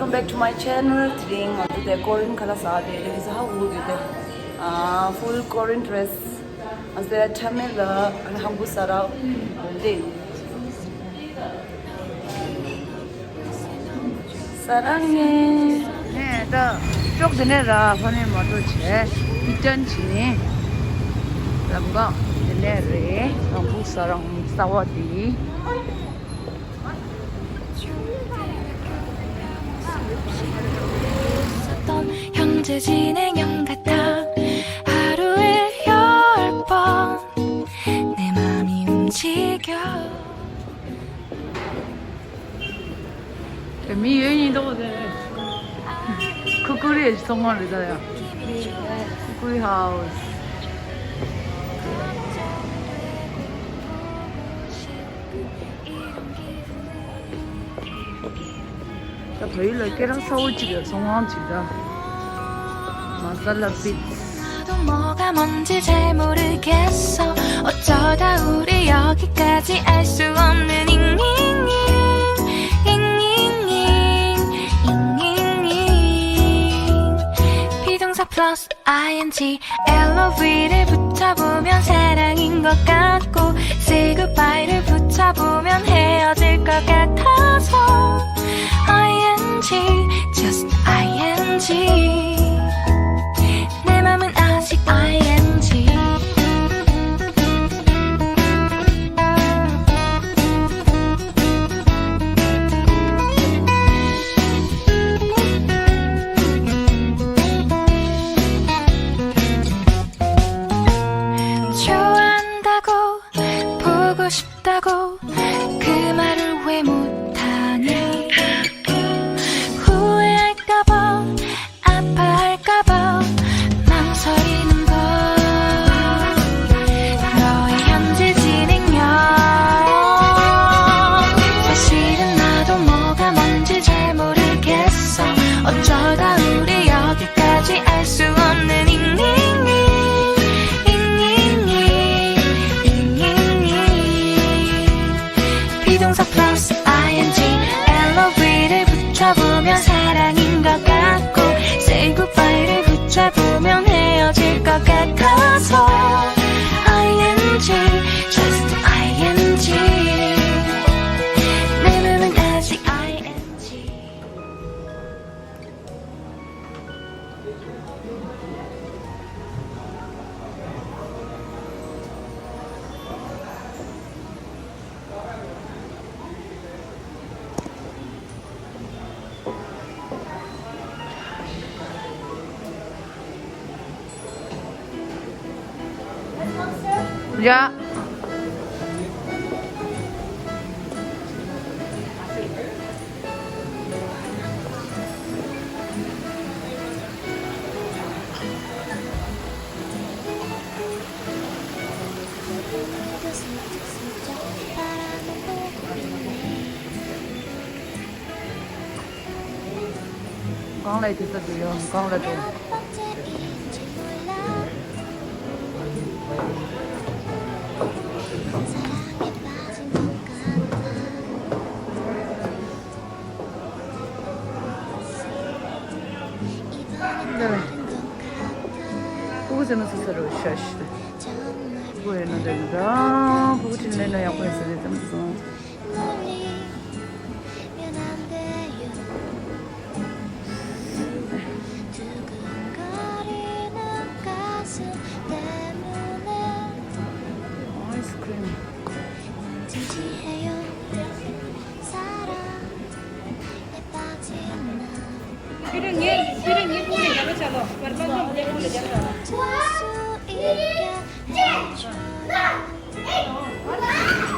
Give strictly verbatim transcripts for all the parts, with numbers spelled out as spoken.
Welcome back to my channel. དེ་རིང་ང་ཚོ་དེ་ཀོ་རིན་ཁ་ལག་ཟ་བ་དེ་ལས་ཟ་ཧ་གོ་གི་དེ། ཨ། ཧྥུལ་ཀོ་རིན་ཌི་རེ་སི། ང་ཚོ་དེ་ཁྲ་མེ་ལ་ཧམ་བུ་ས་ར་རེད། ས་ར་ངེ། ནས་ད་ཅོག་དེ་ནས་ར་ཧོ་ནས་མ་གཏོགས་བྱས་ཨི་ཏན་བྱིན། ལམ་ཀ་དེ་ནས་རེད། ཧམ་བུ་ས་ར་ཧམ་བུ་ས་བ་དེ། 었던 형제 진행형 같아. 하루에 열 번 내 맘이 움직여. ཁུ་ཁུ་རེ་སོང་བ་རེད་ད་ཡ། ཁུ་ཁུ་ཧའུ་སི། ད་བོད་ཡིག་ལ་སྐད་གྲགས་ཚ་བོ་གཅིག་ཡོད་སོང་ངམ་ཅིག་ད། མ་ས་ལ་པིད། 나도 뭐가 뭔지 잘 모르겠어. 어쩌다 우리 여기까지 알 수 없는 잉잉잉, 잉잉잉, 잉잉잉. 비동사 플러스 ing, love 를 붙여보면 사랑인 것 같고, say goodbye를 붙여보면 헤어질 것 같아서 ing, just ing. 내 맘은 아직 ing. 좋아한다고, 보고 싶다고 그 말을 왜 못하니? 후회할까봐, 아파할까봐 망설이는 걸. 너의 현재 진행형. 사실은 나도 뭐가 뭔지 잘 모르겠어. 어쩌다 우리 여기까지 알 수 없는 ing, ing, ing, ing, ing, ing. 비동사 플러스 ing, love 를 붙여보면 사랑인 것 같고, say goodbye를 붙여보면 헤어질 것 같아서 ing, just ing. 내 맘은 아직 ing. ཡ། གང་ལ་དེ་ཚོ་དེ་ཡོང་གང་ལ་འགྲོ། འདི་ལ། ཕྲུ་གུ་ཟེར་ན་སུ་ཟེར་རོ་ཤ་ཤི། ཕྲུ་གུ་ཡོད་ན་འདྲ་གི་རང་ཕྲུ་གུ་ཁྲིད་ལེན་ན་ཡག་པོ་ཡིན་ཟེར་ནས་ཙམ་སོང་། ཨའི་སི་ཁི་རིམ།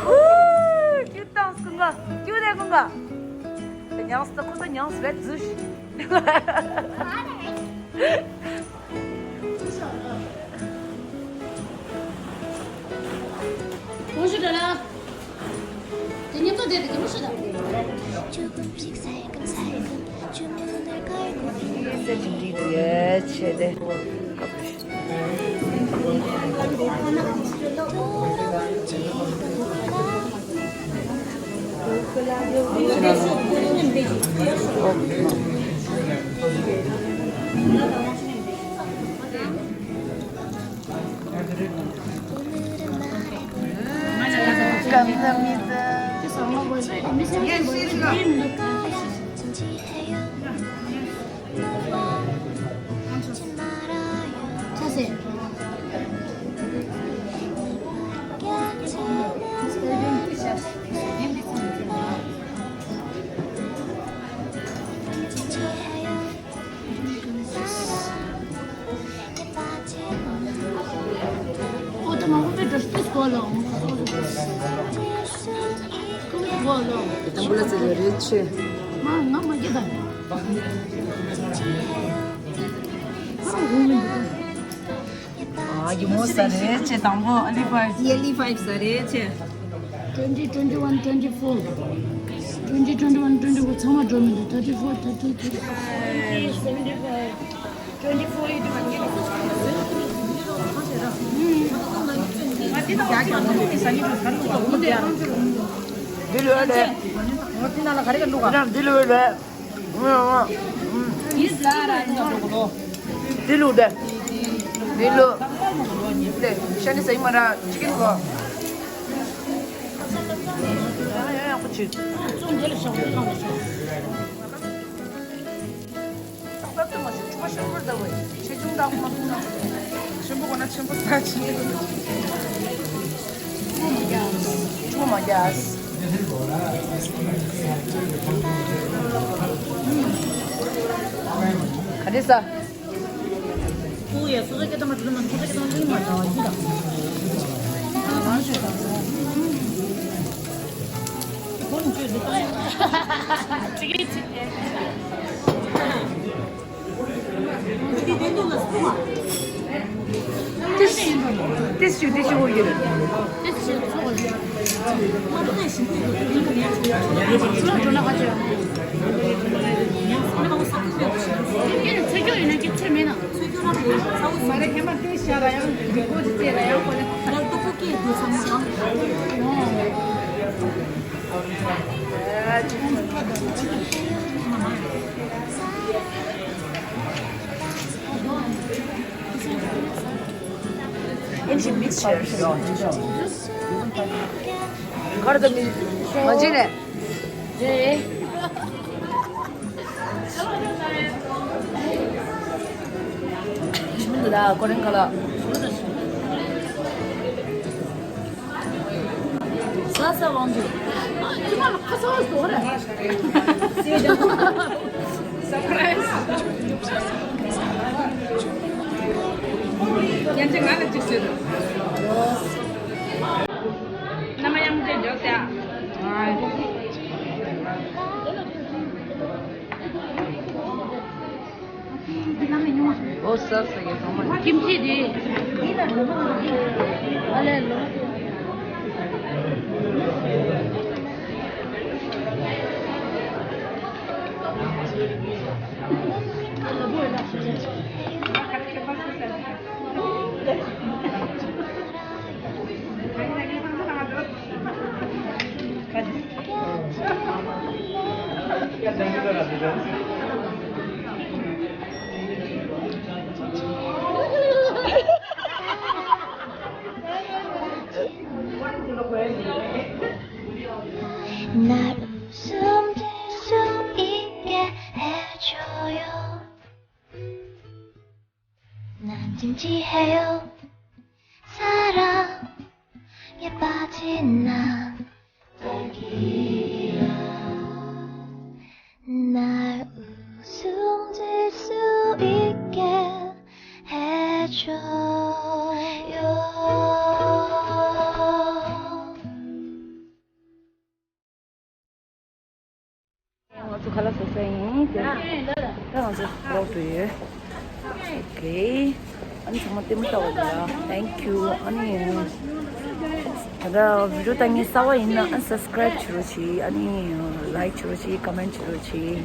ཨུ། ཀྱུ་ཏང་སྐུ་ངོ། ཀྱུ་རེ་སྐུ་ངོ། དེ་ཉངས་སུ་ཁོ་ཚོ་ཉངས་སུ་རེད་ཟུ་ཤི། གོང་ཞུ་འདྲ་ལ། དེ་ཉིན་ཐོ་དེ་དེ་གི་མི་ཤི་ད། ཟེར་གྱི་འདི་དེ་ཆེ་དེ། ཁམས་ལ་མི་ཚ། དང་པོ་ལ་ཙི་རེད་ཆེ། ཨ། ཡི་མོ་ཟ་རེད་ཆེ། དང་པོ་ཨ་ལི་ཕའིབ། ཡེ་ལི་ཕའིབ་ཟ་རེད་ཆེ། twenty, twenty-one, twenty-four, twenty, twenty-one, twenty-four ཚང་མ་འགྲོ་མི་འདུག thirty-four, thirty, thirty-five, seventy-five, twenty-four, eighty-one, eighty-four. འདི་ལོས་རེད། འདི་ལོས་རེད། འདི་ལུག་དེ། འདི་ལུག་དེ། དེ་ཤ་ནི་ཟ་ཡི་མ་ར་ཅི་ཀིན་གོ། ཡང་ཡང་ཡག་པོ་བྱེད། ཏག་ཏག་ཏུ་མ་ཤི་ཆུ་བ་ཤམ་བུར་ཟླ་བའི་ཆེ་ཆུང་དག་མ་ཆུང་ན་ཆེན་པོ་གོ་ན་ཆེན་པོ་ཟ་ཆེ། ཆུ་མ་རྒྱག་ག་རེ་ཟ། ཨུ་ཡ་སོ་སོ་སྐད་དང་མ་འགྲོ་ན་སོ་སོ་སྐད་དང་མ་འགྲོ་ན་ད་བ་ཅི་ད། ཁོང་ཁྱོད་འདི་ལྟ་ཡ། ཅི་གི་ཅི་གི། འདི་དེ་འདུག་ལ་སུ་མ། ཏིས་ཏིས་ཞུ་ཏིས་ཞུ་ཧོ་ཡོད། ཏིས་ཞུ་ཚོ་ཧོ་ཡོད། ཚོ་ཡོད་ན་ཁ་ཆེ། ཚོ་ཡོད་ན་ཁྱེད་ཚོ་མེད་ན། མ་རེད་ཁྱེད་མ་ཏིས་ཤ་ར་ཡང་གི་གོ་ཅི་ཏེ་ར་ཡང་གོ་ལེ། ར་ཏོ་ཀོ་ཀེ་དུ་ཚང་མ་ཚང་། ཨེམ་ཆི་མིག་སི་ཆར་ཞིག་ཡོང་། གར་དང་མི་མ་བྱེད་ནས། མི་འདུག་ད་ཀོ་རིན་ག་ལ། ས་ས་ཝང་ཇུ། ཨ་ཅི་མ་ལ་ཁ་ས་བ་ཟོ་ར། སར་པ་རའི་ཛི། ཡན་ཆད་ང་ལ་ཅིག་ཟེར། མནའ་མ་ཡང་ཅིག་འཇོག་ཟེར། ཨ། ཨོ་ས་ས་ཡེ་ཐོང་མ། ཀིམ་ཅི་དེ། ཨ་ལེ་ལོ། 날 웃음 질 수 있게 해줘요. 난 진지해요. 사랑에 빠진 나. 날 웃음 질 수 있게 해줘요. ང་ཚོ་ཁ་ལག་ཟ་ས་ཡིན། དེ་ད་ང་ཚོ་ཝོག་འགྲོ་ཡོད། ཨོ་ཁེ། ཨ་ནི་ཚང་མ་ལྟད་མོ་ལྟ་བ་ལ་thank you། ཨ་ནི་ད་ལྟ་བི་ཌི་ཡོ་ལྟ་མཁན་གསར་པ་ཡིན་ན་ཨ་སབ་སི་ཀ་རའིབ་བྱེད་རོགས་བྱེད། ཨ་ནི་ལའིཀ་བྱེད་རོགས་བྱེད། ཀོ་མེན་ཊི་བྱེད་རོགས་བྱེད།